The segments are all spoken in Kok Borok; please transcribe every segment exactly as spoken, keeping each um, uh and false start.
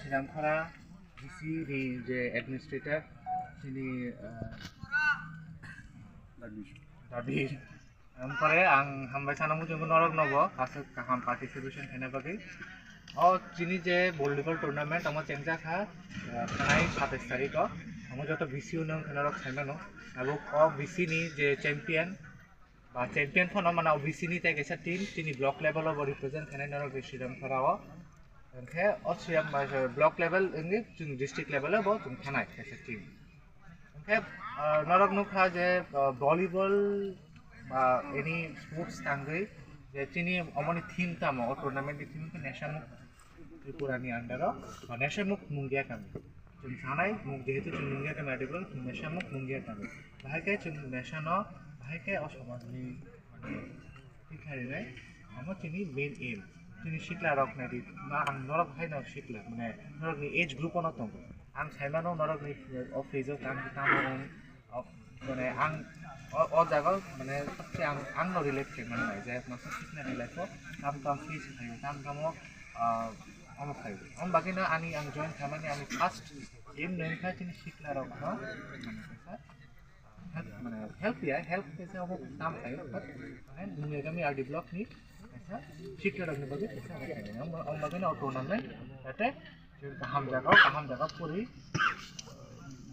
Sridham Khara, V C ni je administrator, chini, ah, Dabi. Dabi. Ampore ang hambai sana muchungo norok nobo aswk kaham participation khaina bagwi. O chini je volleyball tournament omo chengjak kha, ah, thanai satais tarikh o. Omo joto V C o nwng khe norok saimano. Abo o V C ni je champion, ba champion phano mana O B C ni tei kaisa team chini block level o bo represent khainai norok Sridham Khara o. Hwnkhe o Sridham, ah, block level wngwi chwng district level o bo chwng thanai kaisa team. Hwnkhe, ah, norok nukha je, ah, volleyball ba any sports tangwi je chini omoni theme tamo o tournament ni theme khe Nesha Mukti Tripura ni under o, ah, Nesha Mukti Mungia Kami. Chwng sanai mung jehetu chwng Mungia Kami article, chwng Nesha Mukti Mungia Kami. Bahai khe chwng Nesha no, bahai khe o somaj ni, mane, thik khai rinai, omo chini main aim. Chini sikla rok nai di, ma ang norok hai no sikla, mane, norok ni age group o no tongo. Ang sai mano norok ni, o phase o tang, tamo wng, o, mane, ang, o, o jaga o, mane, sabse ang, ang no relate khe mano nai, je masa sikla ni life o, tam tam face khai o, tam tam o, ah, omo khai o. Om bagwi no ani ang join khamani ani first aim no wngkha chini sikla rok no, mane, kaisa help, mane, help ya, help kaisa omo tam khai o, but, mane, Mungia Kami R D block ni kaisa sikla rok ni bagwi kaisa, omo, omo bagwi no tournament, jate Chwng kaham jaga o, kaham jaga o puri,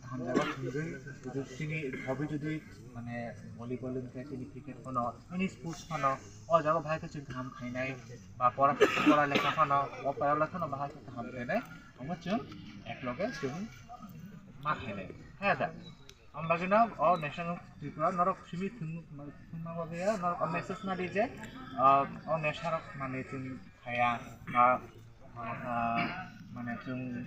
kaham jaga o thwngwi, jodi chini hobby jodi, mane, volleyball wngkhe chini cricket phano, any sports phano, o jaga o bahai khe chwng kaham khainai, ba pora, pora lekha phano, o pora lekha phano bahai khe kaham khainai, omo chwng ekloge chwng ma khainai. He da? Ang bagwi no o Nesha Mukti Tripura norok simi thwng, thwngma bagwi ya, norok o message na di je, ah, o Nesha rok mane chwng khaya, ba, ah, mane chwng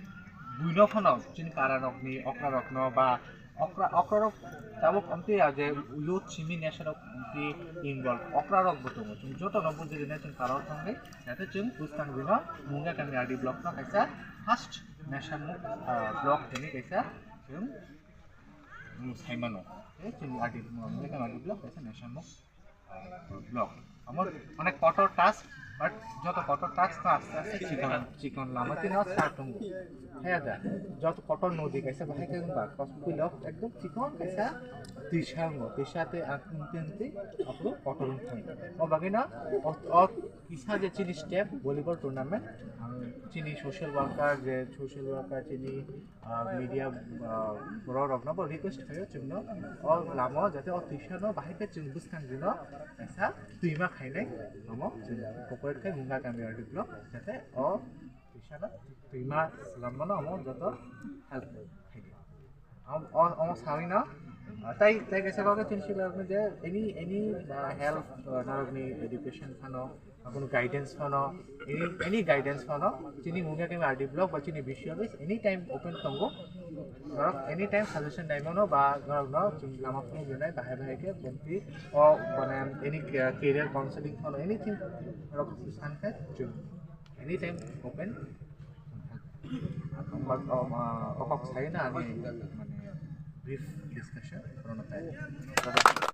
buino phano chini para rokni okra rokno ba okra, okra rok tabuk amtwi ya je youth simi Nesha rok amtwi involve okra rok bo tongo. Chwng joto no bujui rwna chwng para o thangwi, jate chwng bwskang bino Mungia Kami R D block no kaisa first Nesha Mukti, ah, block hwnwi kaisa chwng Omo saimano. Eh, chini R D, mo, mo, R D block, kaisa Nesha Mukti, ah, block. Omo onek kotor task, but joto kotor task no aste aste chikon, chikon lama tino start tongo. He da, joto kotor nodi kaisa bahai khe wngba, kos pilok ekdom chikon kaisa twisa wngo, twisa tei ang tei tei aphuru kotor wng thang. O bagwi no, o, o kisa je chini step volleyball tournament, ang chini social worker, je social worker chini ah, media, ah, borok rokno bo request khaio chwngno o lama o jate o twisa no bahai khe chwng bwskang dino kaisa twima khainai omo chwng cooperate khai Mungia Kami R D block jate o twisa no twima swlamma no omo joto help khainai. Omo, omo sawi no, ah, tai, tai kaisa kok chini sikla rokno je any, any, ah, help, ah, norokni education phano, Abono guidance phano, any, any guidance phano, chini Mungia Kami R D block ba chini B C office anytime open tongo. Norok anytime suggestion naimano ba norokno chwng lama phunuknai bahai bahai khe bonti o mane any ca-, career counseling phano anything norok sankhe chwng anytime open. But, um, uh, o kok sai na ani mane brief discussion.